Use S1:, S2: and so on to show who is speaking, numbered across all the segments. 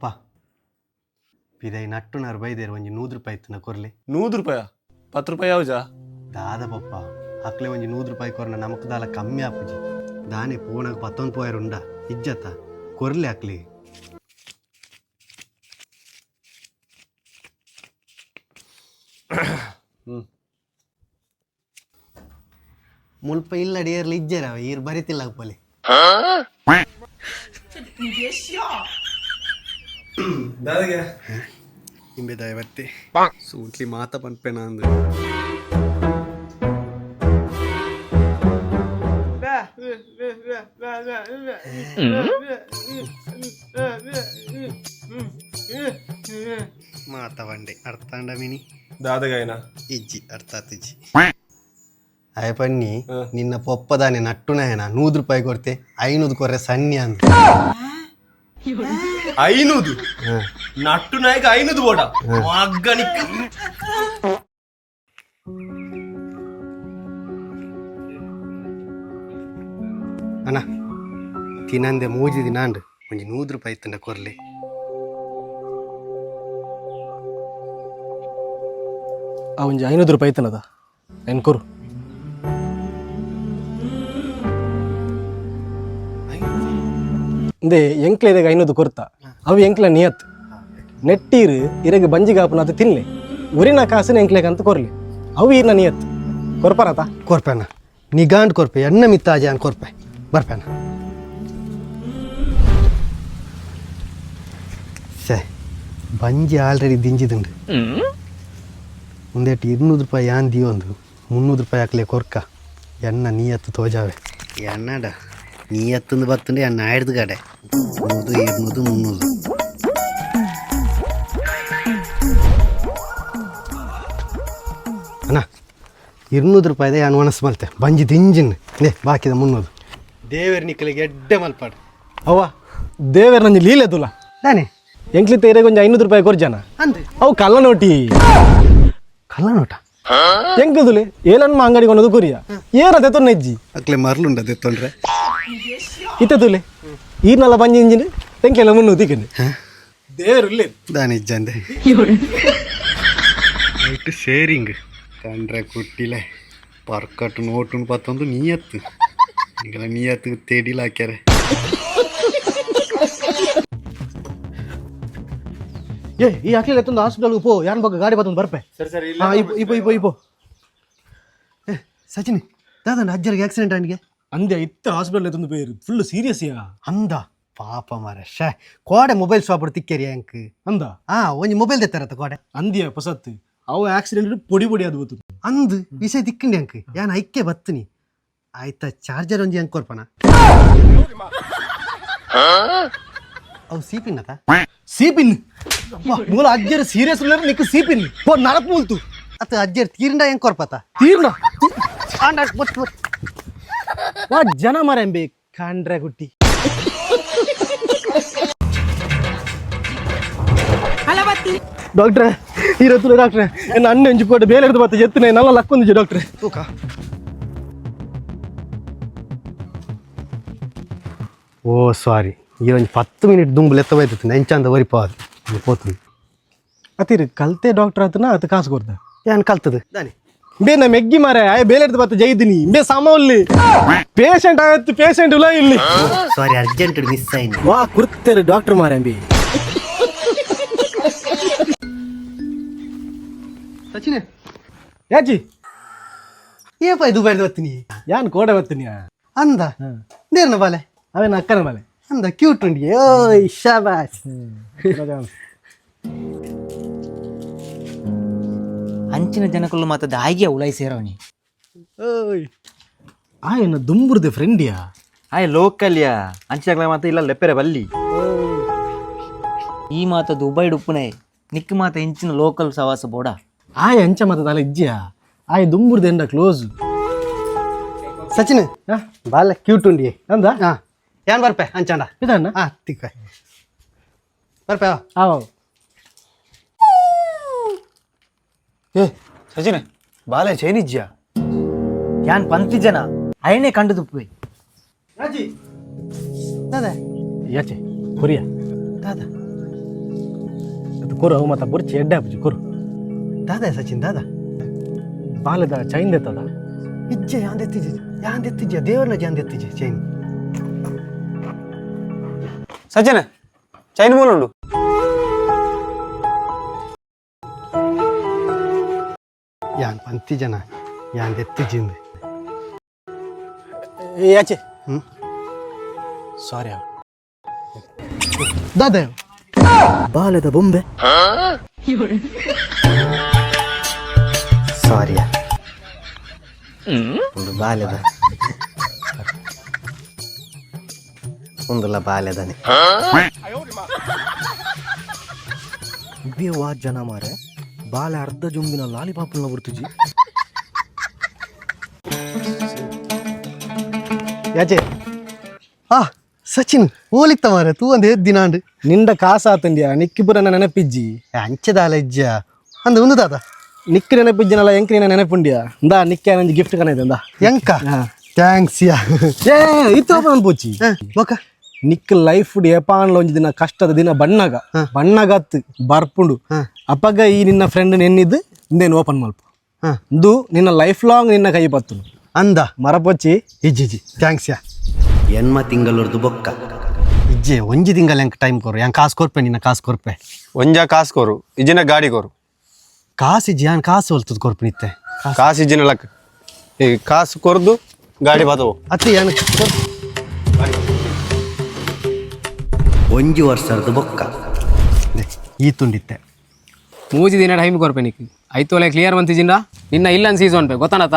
S1: Papa ಪಿದೈ ನಟ್ಟುನಾರು ಬೈದೇರು ಒಂಜಿ 100 ರೂಪಾಯಿ ಇತ್ತನ ಕೊರ್ಲೆ.
S2: 100 ರೂಪಾಯ? 10 ರೂಪಾಯಿ ಯಾವ್ಜಾ?
S1: ದಾದ ಪಪ್ಪ, ಅಕ್ಲೆ ಒಂಜಿ 100 ರೂಪಾಯಿ ಕೊರ್ನ ನಮಕ್ ದಾಲ ಕಮ್ಮಿ ಆಪುಜಿ ದಾನೆ. ಪೋಣಾಗ ಪತ್ತೊಂದು ಪೋಯರ್ ಉಂಡ ಇಜ್ಜತ್ತ, ಕೊರ್ಲೆ ಅಕ್ಲಿ. ಮುಲ್ಪ ಇಲ್ಲಡಿ ಏರ್ಲಿ ಇಜ್ಜರ ಈರ್ ಬರಿತಿಲ್ಲ ಪೋಲೆ.
S2: ದಾದಗೆ.
S1: ಇಂಬೆ ದಯವತ್ತೆ ಸೂಟ್ಲಿ ಮಾತ ಪನ್ಪೆನ ಅಂದು. ಮಾತ ಬಂಡೆ ಅರ್ಥಾಂಡ ಮಿನಿ.
S2: ದಾದಗಾಯನ.
S1: ಇಜ್ಜಿ, ಅರ್ಥಾತ್ ಇಜ್ಜಿ. ಅಯ್ಯ ಪನ್ನಿ, ನಿನ್ನ ಪೊಪ್ಪದಾನೆ ನಟ್ಟುನಾಯನ 100 ರೂಪಾಯಿ ಕೊರ್ತೆ, 500 ಕೊರ್ರೆ ಸನ್ನಿ ಅಂದ.
S2: 500? ನಟ್ಟು ನಾಯಕ 500 ಬೋಡ ಮಗ್ಗನಿಕ್ಕ.
S1: ಅಣ್ಣ, ತಿನಂದೆ ಮೂಜಿ ದಿನಾಂಡ್, ಒಂಜಿ 100 ರೂಪಾಯಿ ಇತ್ತಂಡ ಕೊರ್ಲೆ.
S3: ಆ ಒಂಜಿ 500 ರೂಪಾಯಿ ಐತನದ ಐನ್ ಕೊರು. ಇಂದೆ ಎಂಕ್ಲ ಇರೆಗ್ 500 ಕೊರ್ತ, ಅವು ಎಂಕ್ಲ ನಿಯತ್ ನೆಟ್ಟೀರು. ಇರೆಗ್ ಬಂಜಿಗಾಪುನ ಅದು ತಿನ್ಲೆ, ಉರಿನ ಕಾಸುನ ಎಂಕ್ಲೆಗ್ ಅಂತ ಕೊರ್ಲಿ. ಅವು ಈರ್ನ ನಿಯತ್ ಕೊರ್ಪರತ?
S1: ಕೊರ್ಪೆ ಅಣ್ಣ, ನಿಗಾಂಡ್ ಕೊರ್ಪೆ. ಎಣ್ಣ ಮಿತ್ತಾಜೆ ಅನ್ ಕೊರ್ಪೆ, ಬರ್ಪೆನ. ಸೇ, ಬಂಜಿ ಆಲ್ರೆಡಿ ದಿಂಜಿದುಂಡು. ಒಂದೇಟು 200 ರೂಪಾಯಿ ಯಾನ್ ದಿಯೊಂದು 300 ರೂಪಾಯಿ ಹಾಕ್ಲೆ ಕೊರ್ಕ. ಎಣ್ಣ ನೀಯತ್ತು ತೋಜಾವೆ. ಎಣ್ಣಡ ನೀಯತ್ತಂದು ಬತ್ತುಂಡು ಎಣ್ಣ ಆಯ್ದು ಕಡೆ 100, 200, 300. ಅಣ್ಣ, 200 ರೂಪಾಯಿದ ಯಾನ್ ಒಣಸ್ ಮಲ್ತೆ, ಬಂಜಿ ದಿಂಜಿನ್ ನೇ ಬಾಕಿದ 300. ದೇವೇರ್ ನಿಕ್ಕಲಿಗೆ ಎಡ್ಡೆ ಮಲ್ಪಾಡು.
S3: ಅವ್ವ ದೇವೇರ್ ನಂಜಿ ಲೀಲೆ ತುಲ.
S1: ದಾನೆ?
S3: ಎಂಕ್ಲಿತ್ತ ಇರೆಗ್ ಒಂಜಿ 500 ರೂಪಾಯಿ ಕೊರ್ಜನ.
S1: ಅಂದೆ.
S3: ಅವು ಕಲ್ಲ ನೋಟಿ.
S1: ಕಲ್ಲ ನೋಟ?
S3: ಎಂಕುದುಲೆ ಏಲನ್ಮ ಅಂಗಡಿ ಕೊನದು ಕೊರಿಯ ಏನ ತೆತ್ತೊನ್ನ ಇಜ್ಜಿ.
S1: ಅಕ್ಲೆ ಮರ್ಲುಂಡ ತೊಂದ್ರೆ.
S3: ಇತ್ತೆ ತುಲೆ, ಈರ್ನಲ್ಲ ಬಂಜಿ ಇಂಜಿನ್ ಎಂಕ್ಲೆಲ್ಲ 300 ತಿಕ್ಕಂಡು ದೇವರು ಇಲ್ಲೇ.
S1: ದಾನೆ ಇಜ್ಜಂದೆ ನೈಟ್ ಶೇರಿಂಗ್ ಕಂಡ್ರೆ ಕುಟ್ಟಿಲೆ ಪರ್ಕಟ್ ನೋಟುನ್ ಪತ್ತೊಂದು ನೀಯತ್ತು ನಿಗಲ ನೀಯತ್ತು ತೇಡಿಲ ಹಾಕ್ಯಾರೆ.
S3: ಏ, ಈ ಅಕ್ಲಿಲ್ಲ ಎತ್ತೊಂದು ಹಾಸ್ಪಿಟಲ್ ಪೋ, ಯಾನ್ ಬಗ್ಗೆ ಗಾಡಿ ಬತ್ತೊಂದು ಬರ್ಪೆ.
S2: ಸರಿ ಸರಿ.
S3: ಹಾ, ಇಪೋ ಇಪೋ ಇಪೋ ಇಪೋ.
S1: ಏ ಸಚಿನ್, ದಾದಣ್ಣ ಅಜ್ಜರಿಗೆ ಆಕ್ಸಿಡೆಂಟ್ ಆಂಡಿಗೆ?
S3: ಅಂದೆ, ಇತ್ತ ಹಾಸ್ಪಿಟಲ್ ಎತ್ತೊಂದು ಪೇರು, ಫುಲ್ ಸೀರಿಯಸ್ ಯಾ.
S1: ಅಂದ, ಪಾಪ ಮಾರ. ಶೇ, ಕೋಡೆ ಮೊಬೈಲ್ ಶಾಪ್ ತಿಕ್ಕೇರಿ ಅಂಕ್.
S3: ಅಂದ.
S1: ಆ ಒಂಜಿ ಮೊಬೈಲ್ ದೆತ್ತಾರತ್ತ ಕೋಡೆ.
S3: ಅಂದ್ಯ, ಪೊಸತ್ತು ಅವು ಆಕ್ಸಿಡೆಂಟ್ ಪೊಡಿ ಪೊಡಿ ಅದು ಗೊತ್ತು.
S1: ಅಂದ್, ವಿಷಯ ತಿಕ್ಕಂಡಿ ಅಂಕ್, ಯಾನ್ ಐಕ್ಕೆ ಬತ್ತಿನಿ ಆಯ್ತಾ. ಚಾರ್ಜರ್ ಒಂಜಿ ಅಂಕ್ ಕೊರ್ಪಣ. ಅವು ಸೀಪಿನ್ನತ?
S3: ಸೀಪಿನ್ ಮೂಲ ಅಜ್ಜರು ಸೀರಿಯಸ್ ನಿಕ್ ಸೀಪಿನ್ ಪೋ ನಡಪ್ ಮೂಲ್ತು.
S1: ಅತ್ತ, ಅಜ್ಜರ್ ತೀರಿಂಡ ಹೆಂಗ್ ಕೊರ್ಪತ?
S3: ತೀರ್ನ.
S1: ಆಂಡ ಬತ್ ಬತ್.
S3: ವಾ ಜನ ಮರಂಬೆ ಕಾಂಡ್ರೆ ಗುಟ್ಟಿ. ಡಾಕ್ಟ್ರೆ, ಇರತ್ತುಲ ಡಾಕ್ಟ್ರೆ, ಎನ್ನ ಅಣ್ಣ ಒಂಜಿ ಕೋಟೆ ಬೇಲೆ ಹಿಡ್ದು ಬತ್ತ ಎತ್ತನೆ ನಲ್ಲ ಲಕ್ಕೊಂದಿಜಿ ಡಾಕ್ಟ್ರೆ.
S1: ತೂಕ. ಓ ಸಾರಿ, ಈ ಒಂಜಿ 10 ಮಿನಿಟ್ ದುಂಬು ಲೆತ್ತ ಬೈತೈತೆ ಎಂಚಂದ ಒರಿಪಾದು ಪೋತು.
S3: ಅತಿರಿ ಕಲ್ತೆ ಡಾಕ್ಟರ್ ಆತನ ಅದು ಕಾಸು ಕೊಡ್ದ.
S1: ಏನ್ ಕಲ್ತದ ದಾನೆ?
S3: ಬೇ ನಮ್ಮ ಎಗ್ಗಿ ಮಾರೆ ಆಯ್ ಬೇಲೆ ಹಿಡ್ದು ಬತ್ತ ಜೈದಿನಿ ಬೇ ಸಮ ಇಲ್ಲಿ ಪೇಷಂಟ್ ಆಯ್ತು, ಪೇಷಂಟ್ ಇಲ್ಲ ಇಲ್ಲಿ.
S1: ಸಾರಿ, ಅರ್ಜೆಂಟ್ ಮಿಸ್ ಆಯ್ತು.
S3: ವಾ ಕುರ್ತೇರು ಡಾಕ್ಟರ್ ಮಾರೆ ಅಂಬಿ.
S1: ಸಚಿನ್.
S3: ಯಾಚಿ?
S1: ಏಪ ದುಬೈದ ಬತ್ತೀನಿ?
S3: ಯಾನ್ ಕೋಡೆ ಬರ್ತೀನಿ.
S1: ಅಂದ, ನೇರ್ನ ಬಾಲೆ?
S3: ಅವೇನ ಅಕ್ಕನ ಬಾಲೆ.
S1: ಅಂದ, ಕ್ಯೂಟ್ ಉಂಡಿ. ಓಯ್ ಶಾಬಾಷ್.
S4: ಅಂಚಿನ ಜನಕುಲು ಮಾತ ದಾಯಿಗೆ ಉಳೈ ಸೇರವನಿ.
S3: ಓಯ್, ಆ ಏನ ದುಂಬುರ್ದೆ ಫ್ರೆಂಡಿಯಾ?
S5: ಆಯ್ ಲೋಕಲ್ಯಾ, ಅಂಚಿನಾಗ್ಲ ಮಾತ ಇಲ್ಲ ಲೆಪ್ಪೆರೆ ಬಲ್ಲಿ.
S4: ಈ ಮಾತ ದುಬೈ ಡುಪ್ಪುನೆ ನಿಕ್ ಮಾತ ಇಂಚಿನ ಲೋಕಲ್ ಸವಾಸ ಬೋಡ.
S3: ಆಯ್ ಅಂಚ ಮಾತ ತಲೆ ಇಜ್ಜಿಯಾ, ಆಯ್ ದುಂಬುರ್ದೆ ಎಂಡ ಕ್ಲೋಸ್.
S1: ಸಚಿನ್, ಬಾಲೆ ಕ್ಯೂಟ್ ಉಂಡಿ.
S3: ಅಂದ.
S1: ಹಾ, ಏನ್ ಬರ್ಪೆ ಅಂಚಾಂಡ.
S3: ಇದನ್ನ.
S1: ಹಾ, ತಿಕ್ಕ ಬರ್ಪೆ.
S3: ಆವ್.
S5: ಏ ಸಚಿನ್, ಬಾಲೆ ಚೈನಿಜ್ಯಾ?
S4: ಯಾನ್ ಪಂತಿ ಜನ ಅಯನೆ ಕಂಡು ತುಪ್ಪುವೆ.
S1: ದಾದಾ.
S3: ಯಾಚೆ ಕೊರಿಯಾ?
S1: ದಾದಾ?
S3: ಕಂತು ಕೊರು ಅವು ಮಾತ ಬುರ್ಚಿ ಎಡ್ಡೆ ಆಪುಜಿ ಕೊರು.
S1: ದಾದಾ ಸಚಿನ್ ದಾದಾ?
S3: ಬಾಲೆದ ಚೈನ್ ದೆತ್ತದ?
S1: ಇಜ್ಜೆ, ಯಾಂದೆತ್ತಿಜೆ, ಯಾಂದೆತ್ತಿಜೆ, ದೇವರನ ಜಾಂದೆತ್ತಿಜೆ ಚೈನ್.
S6: ಸಚಿನ್, ಚೈನ್ ಮೂಲುಂಡು.
S1: ಯಾನ್ ಪಂತಿ ಜನ ಯಾಂದೆತ್ತಿಜಿಂದು.
S3: ಏ ಆಚೆ.
S1: ಹ್ಮ್.
S3: ಸಾರಿ.
S1: ದಾದಾ?
S4: ಬಾಲೆದ ಬೊಂಬೆ.
S1: ಸಾರಿಯ, ಒಂದು ಬಾಲ್ಯದ ಒಂದಲ್ಲ ಬಾಲ್ಯದನೆ.
S3: ವಾ ಜನ ಮಾರೆ, ಬಾಲೆ ಅರ್ಧ ಜುಂಬಿನ ಲಾಲಿಪಾಪುಲ್ನ ಬರ್ತುಜಿ.
S1: ಯಾಚೆ, ಆ ಸಚಿನ್ ಓಲಿತ್ತ ಮಾರೆ, ತೂ ಒಂದು ಏತ್ ದಿನ ಅಂಡು.
S3: ನಿಂಡ ಕಾಸಾತಂಡ್ಯಾ, ನಿಕ್ಕಿಪುರ ನೆನಪಿಜ್ಜಿ.
S1: ಅಂಚೆದಾಲ ಇಜ್ಜ ಅಂದ ಒಂದು ದಾದ.
S3: ನಿಕ್ಕು ನೆನಪಿಜ್ಜನಲ್ಲ, ಎಂಕ್ ನಿನ್ನ ನೆನಪುಂಡ್ಯಾ? ಇಂದಾ, ನಿಕ್ಕೆ ನಂಜಿ ಗಿಫ್ಟ್ ಕನೈತೆ, ಇಂದಾ.
S1: ಎಂಕ? Thanks ಯಾ.
S3: ಏ, ಇತ್ತು ಓಪನ್ ಪೋಚಿ.
S1: ಬೊಕ?
S3: ನಿಕ್ ಲೈಫ್ ಏಪಾನ್ಲ ಒಂಜಿ ದಿನ ಕಷ್ಟದ ದಿನ ಬಣ್ಣಗ ಬಣ್ಣಗತ್ ಬರ್ಪುಂಡು. ಅಪಗ ಈ ನಿನ್ನ ಫ್ರೆಂಡ್ ನೆನ್ನಿದ್ದು ಇಂದೇನು ಓಪನ್ ಮಲ್ಪ. ಇಂದು ನಿನ್ನ ಲೈಫ್ ಲಾಂಗ್ ನಿನ್ನ ಕೈ ಪತ್ತುನು.
S1: ಅಂದ.
S3: ಮರಪೊಚ್ಚಿ.
S1: ಇಜ್ಜಿ ಇಜ್ಜಿ, thanks ಯಾ.
S7: ಎನ್ಮ ತಿಂಗಳೊರ್ದು ಬೊಕ್ಕ.
S1: ಇಜ್ಜೆ, ಒಂಜಿ ತಿಂಗಳ ಎಂಕ್ ಟೈಮ್ ಕೊರು, ಯಾನ್ ಕಾಸು ಕೊರ್ಪೆ, ನಿನ್ನ ಕಾಸು ಕೊರ್ಪೆ.
S6: ಒಂಜ ಕಾಸು ಕೊರು, ಇಜಿನ ಗಾಡಿ ಕೊರು.
S1: ಕಾಸು ಇಜ್ಜಿ, ಯಾನ್ ಕಾಸು ಹೊಲ್ತದ ಕೊರ್ಪು ನಿತ್ತೆ.
S6: ಕಾಸು ಇಜಿನ ಲಕ್, ಈ ಕಾಸು ಕೊರ್ದು ಗಾಡಿ ಬತ್ತವು.
S1: ಅತ್ತೆ, ಯಾನ್
S7: ಒಂಜಿ ವರ್ಷರ್ದು ಬೊಕ್ಕ.
S1: ಈ ತುಂಡಿತ್ತೆ.
S8: ಮೂಜಿ ದಿನ ಟೈಮ್ ಕೊರ್ಪೆ ನಿಕ್, ಐತೋಲೆ ಕ್ಲಿಯರ್ ಮಂತಿಜಿಂದ ನಿನ್ನ ಇಲ್ಲ ಸೀಸನ್ ಪೆ ಗೊತ್ತಾನತ.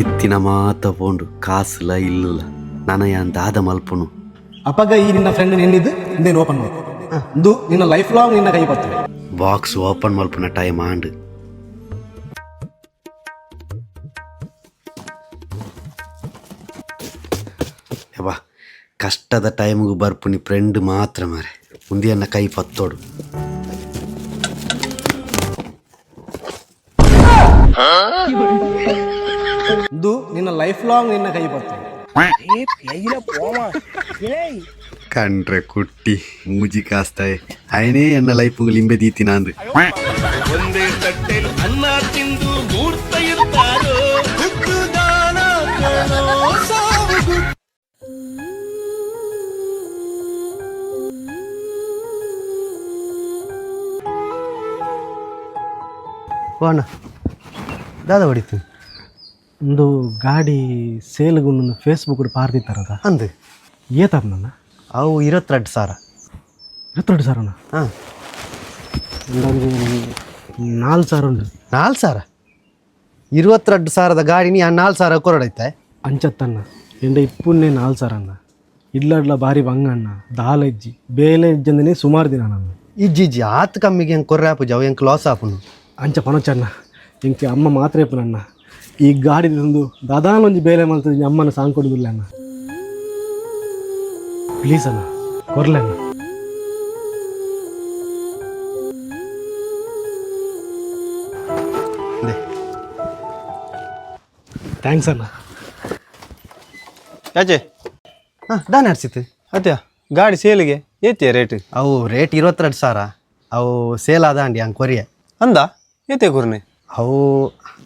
S7: ಇತ್ತಿನ ಮಾತ ಪೋಂಡು, ಕಾಸುಲ ಇಲ್ಲುಲ, ನನ ಯಾನ್ ದಾದ ಮಲ್ಪುನು?
S3: ಅಪಗ ಈ ನಿನ್ನ ಫ್ರೆಂಡ್ ನೆನ್ನಿದ್ದು ಇಂದೇನು ಓಪನ್ ಮಲ್ಪ. ಇಂದು ನಿನ್ನ ಲೈಫ್ ಲಾಂಗ್ ನಿನ್ನ ಕೈ ಪತ್ತುನು.
S7: ಬಾಕ್ಸ್ ಓಪನ್ ಮಲ್ಪುನ ಟೈಮ್ ಆಂಡ್. ಯಬ್ಬಾ, ಕಷ್ಟದ ಟೈಮ್ಗೆ ಬರ್ಪುನಿ ಫ್ರೆಂಡ್ ಮಾತ್ರ ಮಾರೆ, ಉಂದಿಯನ್ನ ಕೈ ಪತ್ತೋಡು.
S3: ಇಂದು ನಿನ್ನ ಲೈಫ್ ಲಾಂಗ್ ನಿನ್ನ ಕೈ ಪತ್ತುನು.
S7: ಕಂಡ್ರೆ ಕುಟ್ಟಿ ಮೂಜಿ ಕಾಸ್ತಾಯಿ ಅಯನೇ ಎನ್ನ ಲೈಫುಗೆ ಲಿಂಬೆ ದೀತಿನಾಂದು.
S2: ಒಂದೇ ತಟ್ಟೆಲ್ ಅನ್ನ ತಿಂದು ಮೂರ್ತ ಇರ್ತಾರೋ ಹುಟ್ಟುದಾನ ಕಣೋ ಸಾವು.
S1: ವಾಣ ದಾದ ಹೊಡಿತು?
S3: ಇಂದು ಗಾಡಿ ಸೇಲ್ಗುಂಡು ಫೇಸ್ಬುಕ್ ಪಾರ್ದಿತ್ತಾರದ.
S1: ಅಂದು.
S3: ಏತಾಪ್ ನನ್ನ?
S1: ಅವು 22,000.
S3: 22,000?
S1: ಹಾಂ.
S3: 4,000 ಉಂಡು.
S1: 4,000? 22,000ದ ಗಾಡಿನಿ ಯಾನ್ 4,000 ಕೊರಡೈತೆ?
S3: ಅಂಚತ್ತಣ್ಣ, ಎಂಡ ಇಪ್ಪುನ್ನೇ 4,000 ಅಣ್ಣ. ಇಲ್ಲಡ್ಲ ಬಾರಿ ಬಂಗಣ್ಣ, ದಾಲ ಇಜ್ಜಿ, ಬೇಲೆ ಇಜ್ಜಂದನೆ ಸುಮಾರು ದಿನ ನಾನು.
S1: ಇಜ್ಜಿ ಇಜ್ಜಿ, ಆತ್ ಕಮ್ಮಿಗೆ ಹೆಂಗೆ ಕೊರ್ರೆ ಆಪುಜಿ, ಅವು ಹೆಂಗೆ ಲಾಸ್ ಆಪುನು.
S3: ಅಂಚ ಪನೊಚ್ಚಣ್ಣ, ಎಂಕೆ ಅಮ್ಮ ಮಾತ್ರ ಇಪ್ಪನಣ್ಣ. ಈ ಗಾಡಿ ತಂದು ದಾದಾನೊಂಜಿ ಬೇಲೆ ಮಲ್ತದ ಅಮ್ಮನ ಸಾಂಗ್ ಕೊಡುದಿಲ್ಲ ಅಣ್ಣ. ಪ್ಲೀಸ್ ಅಣ್ಣ, ಕೊರ್ಲೆ ಅಣ್ಣ.
S1: ದೆ.
S3: Thanks ಅಣ್ಣ.
S6: ಯಾಚೆ.
S1: ಹಾಂ, ದಾನ ಅರ್ಸಿತ್ತು.
S6: ಅತ್ಯ, ಗಾಡಿ ಸೇಲಿಗೆ ಏತಿಯ ರೇಟ್?
S1: ಅವು ರೇಟ್ 22,000, ಅವು ಸೇಲ್ ಆದ ಅಂಡಿ ಹಂಗೆ ಕೊರಿಯೆ.
S6: ಅಂದ, ಏತೆ ಕೊರ್ನೆ?
S1: ಅವು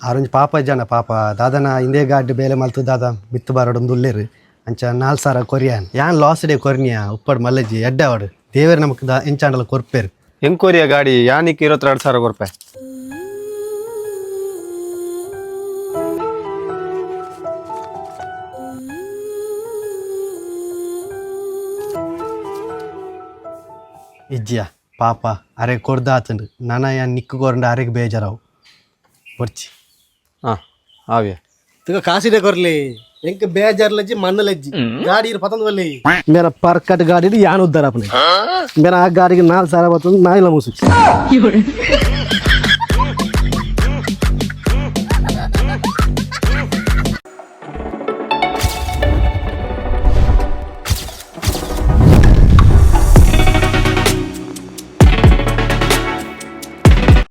S1: ಆರೊಂಜಿ ಪಾಪ ಜನ, ಪಾಪ ದಾದನ ಇಂದೇ ಗಾಡಿ ಬೇಲೆ ಮಲ್ತು ದಾದ ಮಿತ್ತು ಬಾರಡೊಂದು ಉಲ್ಲೇರು, ಅಂಚ 4,000 ಕೊರಿಯಾನ್. ಯಾನ್ ಲಾಸ್ ಡೇ ಕೊರ್ನಿಯ ಉಪ್ಪಡ್ ಮಲ್ಲಜ್ಜಿ, ಎಡ್ಡೆ ಅವಡು, ದೇವೇರು ನಮಕ್ ದಾ ಎಂಚಾಂಡಲ ಕೊರ್ಪೇರು.
S6: ಹೆಂಗ್ ಕೊರಿಯ ಗಾಡಿ? ಯಾನಿಕ್ 22,000 ಕೊರ್ಪೆ.
S1: ಇಜ್ಜಿಯ, ಪಾಪ ಅರೆ ಕೊರ್ದಾತಂಡು, ನನ ಯಾನ್ ನಿಕ್ಕು ಕೊರಂಡ ಅರೆಗೆ ಬೇಜಾರಾವು, ಬೊರ್ಚಿ.
S6: ಹಾಂ, ಆವ್ಯ.
S3: ತುಗ ಕಾಸಿಡೆ ಕೊರ್ಲಿ, ಎಂಕ್ ಬೇಜಾರ್ಲಜ್ಜಿ, ಮಣ್ಣಲಜ್ಜಿ, ಗಾಡಿ ಪತಂದ್ ಬಲ್ಲಿ ಮೇರ ಪರ್ಕಟ್ ಗಾಡಿ ಯಾನ್ ಉದ್ದಾರ ಅಪ್ಪನೆ. ಮೇರ ಆ ಗಾಡಿಗೆ 4,000 ಬರ್ತದೆ, ನಾಯಿಲ ಮುಸುಚಿ.